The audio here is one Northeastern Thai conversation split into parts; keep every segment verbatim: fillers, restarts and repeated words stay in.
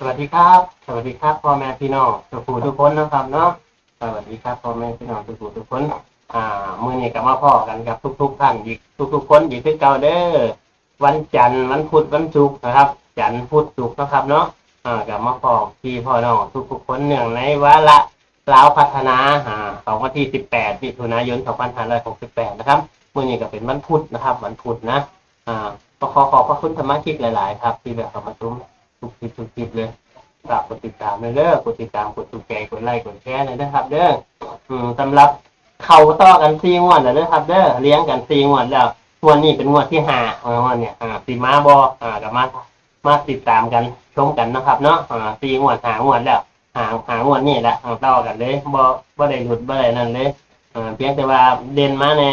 วัสดีครับ สวัสดีครับ พ่อแม่พี่น้องทุกผู้ทุกคนนะครับเนาะ สวัสดีครับ พ่อแม่พี่น้องทุกผู้ทุกคน อ่า มื้อนี้ก็มาพ้อกันกับทุกๆท่านอีก ทุกๆคนอีกคือเก่าเด้อ วันจันทร์ วันพุธ วันศุกร์นะครับ จันทร์ พุธ ศุกร์นะครับเนาะ อ่า ก็มาพ้อพี่พ้อน้องทุกๆคน เนื่องในวาระลาวพัฒนา อ่า ของวันที่สิบแปด มิถุนายน สองพันห้าร้อยหกสิบแปด นะครับ มื้อนี้ก็เป็นวันพุธนะครับ วันพุธนะ อ่า ก็ขอขอบพระคุณสมาชิกหลายๆครับ ที่แบบเข้ามาชมทุกคลิปทุกคลิปเลย ฝากกดติดตามด้วยเด้อ กดติดตาม กดถูกใจ กดไลค์ กดแชร์หน่อยนะครับเด้อ อืม สำหรับเข้าต่อกันสี่งวดแล้วเด้อครับเด้อ เรียงกันสี่งวดแล้ว งวดนี้เป็นงวดที่ห้า เออ งวดเนี่ย อ่า สิมาบ่ อ่า ก็มา มาติดตามกัน ชมกันนะครับเนาะ อ่า สี่งวด ห้างวดแล้ว ห้า ห้างวดนี่แหละ อ่า ต่อกันเลย บ่ บ่ได้หลุด บ่ได้นั่นเลย อ่า เพียงแต่ว่าเด่นมาแน่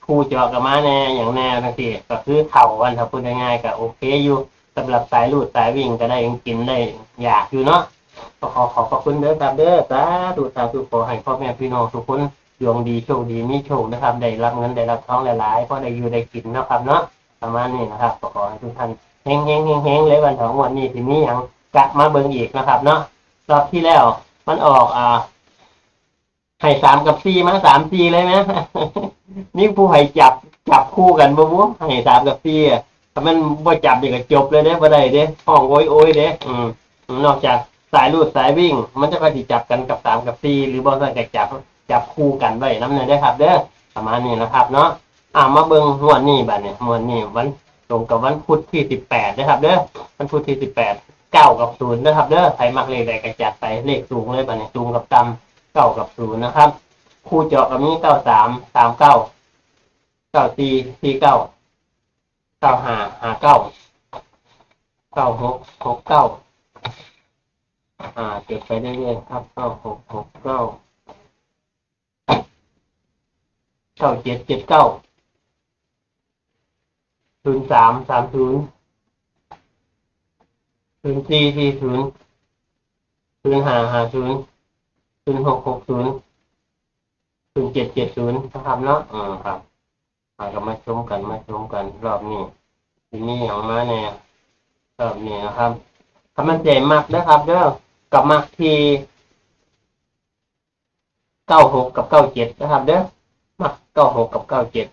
คู่เจาะก็มาแน่ อย่างแน่จังซี้ ก็คือเข้ากัน ถ้าพูดง่ายๆ ก็โอเคอยู่ สำหรับสายรูดสายวิ่งก็ได้กินได้อยากอยู่เนาะ ก็ขอขอบพระคุณเด้อครับเด้อ สาธุ สาธุ ขอให้พ่อแม่พี่น้องทุกคนดวงดี โชคดี มีโชคนะครับ ได้รับเงินได้รับทองหลายๆ พอได้อยู่ได้กินเนาะครับเนาะ ประมาณนี้นะครับ ก็ขอให้ทุกท่านเฮงๆ เฮงๆ เลย วันทองงวดนี้สิมีหยังกะมาเบิ่งอีกนะครับเนาะ รอบที่แล้วมันออก อ่า ให้สามกับสี่มา สามสี่ เลยนะ มีผู้ให้จับ จับคู่กันบ่บุ ให้สามกับสี่อะ ถ้ามันบ่จับนี่ก็จบเลยเด้ บ่ได้เด้ ฮ้องโอยโอยเด้ อืม นอกจากสายรูดสายวิ่ง มันจะค่อยสิจับกันกับสามกับสี่ หรือบ่ซั่นก็จับ จับคู่กันไว้นำแหน่เด้อครับเด้อ ประมาณนี้นะครับเนาะ อ่า มาเบิ่งงวดนี้บัดนี้ งวดนี้วัน ตรงกับวันพุธที่สิบแปดนะครับเด้อ วันพุธที่สิบแปด เก้ากับศูนย์นะครับเด้อ ใครมักเลขใดก็จัดไป เลขสูงเลยบัดนี้ สูงกับต่ำ เก้ากับศูนย์นะครับ คู่เจาะก็มี เก้าสาม สามเก้า เก้าสี่ สี่เก้า เก้าห้า ห้าเก้า เก้าหก หกเก้า อ่า เก็บไปเรื่อยๆครับ เก้าหก หกเก้า เก้าเจ็ด เจ็ดเก้า ศูนย์สาม สามศูนย์ ศูนย์สี่ สี่ศูนย์ ศูนย์ห้า ห้าศูนย์ ศูนย์หก หกศูนย์ ศูนย์เจ็ด เจ็ดศูนย์ นะครับเนาะ อืม ครับ อ่า ก็มาชมกัน มาชมกัน รอบนี้ สิมีหยังมาแน่ รอบนี้นะครับ ถ้ามันใจมักนะครับเด้อ กับมักที่ เก้าหก กับ เก้าเจ็ด นะครับเด้อ มัก เก้าหก กับ เก้าเจ็ด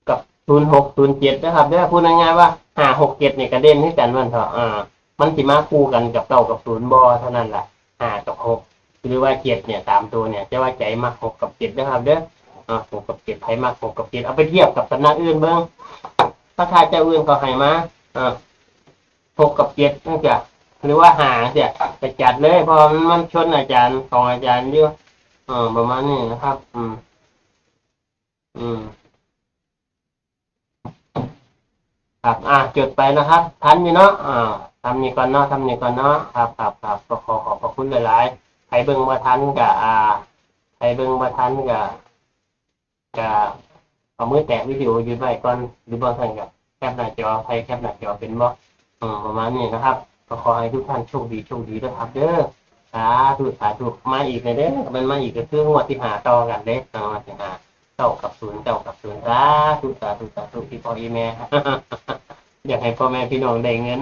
กับ ศูนย์หก ศูนย์เจ็ด นะครับเด้อ พูดง่ายๆว่า ห้าหกเจ็ด นี่ก็เด่นคือกันมันเถาะ อ่า มันสิมาคู่กันกับ เก้า กับ ศูนย์ บ่ เท่านั้นล่ะ ห้า กับ หก หรือว่า เจ็ด เนี่ย สามตัวเนี่ย แต่ว่าใจมัก หก กับ เจ็ด นะครับเด้อ อ่า หก กับ เจ็ด ไผมัก หก กับ เจ็ด เอาไปเทียบกับสำนักอื่นเบิ่ง พระคาเจ้าอื่นเขาให้มา อ่า หก กับ เจ็ด จังซี้ หรือว่า ห้า จังซี้ ไปจัดเลย เพราะว่ามัน มันชนอาจารย์ ของอาจารย์อยู่ เออ ประมาณนี้นะครับ อืม อืม ครับ อ่า จดไปนะครับ ทันอยู่เนาะ อ่า ทำนี้ก่อนเนาะ ทำนี้ก่อนเนาะ ครับ ครับ ครับ ก็ขอขอบพระคุณหลายๆ ใครเบิ่งบ่ทันก็ อ่า ใครเบิ่งบ่ทันก็ ก็เอามือแตะวิดีโอหยุดไว้ก่อน หรือบ่ซั้นก็แคปหน้าจอ ใครแคปหน้าจอเป็นบ่ อืม ประมาณนี้นะครับ ก็ขอให้ทุกท่านโชคดี โชคดีนะครับเด้อ สาธุ สาธุ มาอีกเลยเด้อ มันมาอีกก็คืองวดที่ห้าต่อกันเด้อ อ่างวดที่ห้า เก้ากับศูนย์ เก้ากับศูนย์ สาธุ สาธุ สาธุ ที่พ่ออีแม่ อยากให้พ่อแม่พี่น้องได้เงิน